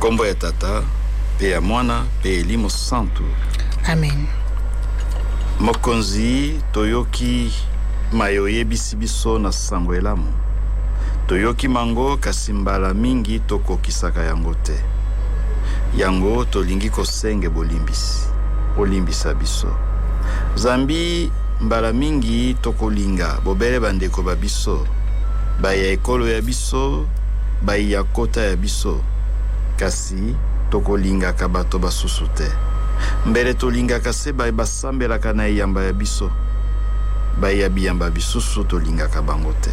Nkombo ya Tata mpe ya Mwana mpe Elimo Santu. Amen. Mokonzi, toyoki maye oyebisi biso na sango elamu. Toyoki mango, kasi mbala mingi tokokisaka yango te. Yango tolingi kosenge bolimbisi. Olimbisa biso. Zambi mbala mingi tokolinga bobele bandeko ba biso, baye ya ekolo ya biso, baye ya kota ya biso, kasi tokolingaka bato basusu te. Mbele tolingaka se baye basambelaka na eyamba ya biso, baye ya biyamba bisusu tolingaka bango te.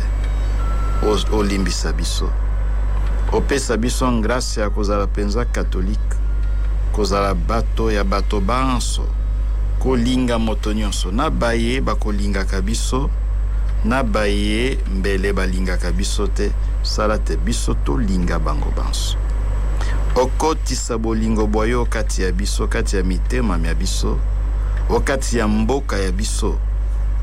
Olimbisa biso. Opesa biso ngrasya ya kozala mpenza katolike, kozala bato ya bato banso, kolinga moto nyonso, na baye bakolingaka biso, na baye mbele balingaka biso te, sala te biso tolinga bango banso. Okotisa bolingo bwa yo kati ya biso, kati ya mitema mya biso, o kati ya mboka ya biso.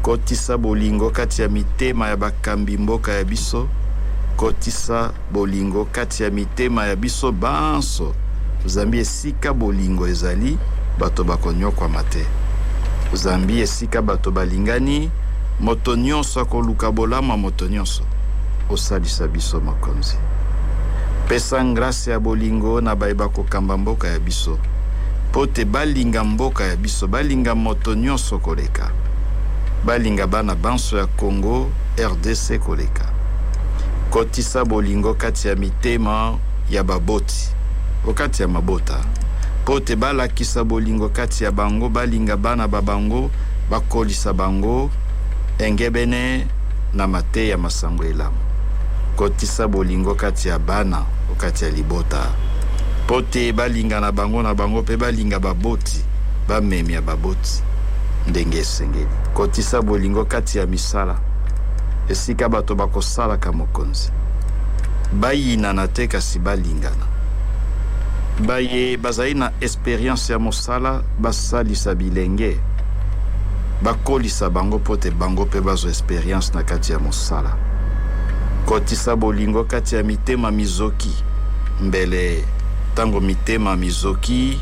Kotisa bolingo kati ya mitema ya bakambi mboka ya biso. Kotisa bolingo kati ya mitema ya biso banso, zambi esika bolingo ezali, bato bakonyokwama te. Zambi esika bato balingani, moto nyonso akoluka bolamu ya moto nyonso. Osalisa biso, Mokonzi. Pesa ngrasya ya bolingo na baye bakokamba mboka ya biso, mpo te balinga mboka ya biso, balinga moto nyonso koleka, balinga bana banso ya Congo RDC koleka. Kotisa bolingo kati ya mitema ya baboti, o kati ya mabota, mpo te balakisa bolingo kati ya bango, balinga bana ba bango, bakolisa bango engebene na mateya ma Sango Elamu. Kotisa bolingo kati ya bana o kati ya libota, mpo te balingana bango na bango mpe balinga baboti, bamemya baboti ndenge esengeli. Kotisa bolingo kati ya misala, esika bato bakosalaka Mokonzi. Bayinana te kasi balingana. Baye bazali na esperience ya mosala basalisa bilenge, bakolisa bango mpo te bango mpe bazwa esperience na kati ya mosala. Kotisa bolingo kati ya mitema mizoki, mbele tango mitema mizoki,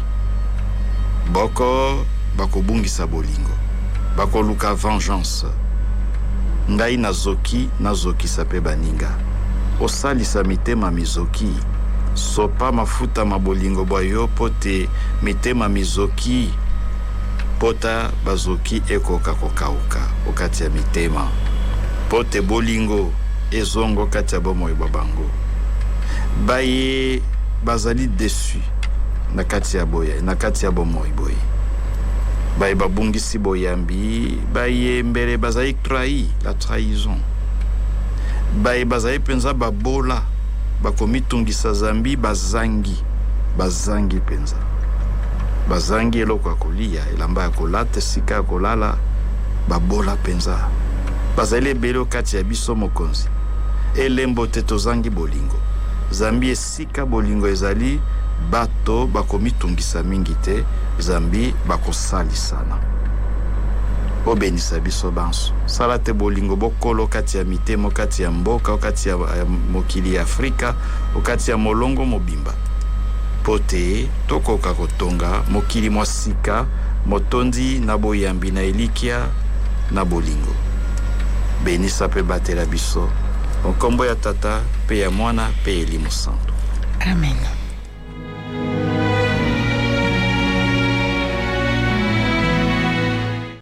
boko bakobungisa bolingo, bakoluka vengeance. Ngai nazoki, nazokisa mpe baninga. Osalisa mitema mizoki, sopa mafuta ma bolingo bwa yo mpo te mitema mizoki, pota bazoki ekoka kokauka o kati ya mitema, mpo te bolingo ezongo kati ya bomoi bwa bango. Baye bazali deçu na kati ya boye, na kati ya bomoi boye, baye babungisi boyambi, baye mbele bazali trahi, la trahison, baye bazali mpenza babola, bakomitungisa zambi bazangi, bazangi mpenza, bazangi eloko ya koliya, elamba ya kolata, esika ya kolala, babola mpenza, bazali ebele o kati ya biso, Mokonzi. Elembo te tozangi bolingo, zambi esika bolingo ezali, bato bakomitungisa mingi te, zambi bakosalisana. Obenisa biso banso. Sala te bolingo bokolo o kati ya mitema, o kati ya mboka, o kati ya mokili ya Afrika, o kati ya molongo mobimba, mpo te tokoka kotonga mokili mwa sika motondi na boyambi, na elikya, na bolingo. Benisa mpe batela biso. O nkombo ya Tata, mpe ya Mwana, mpe ya Elimo Santu. Amen.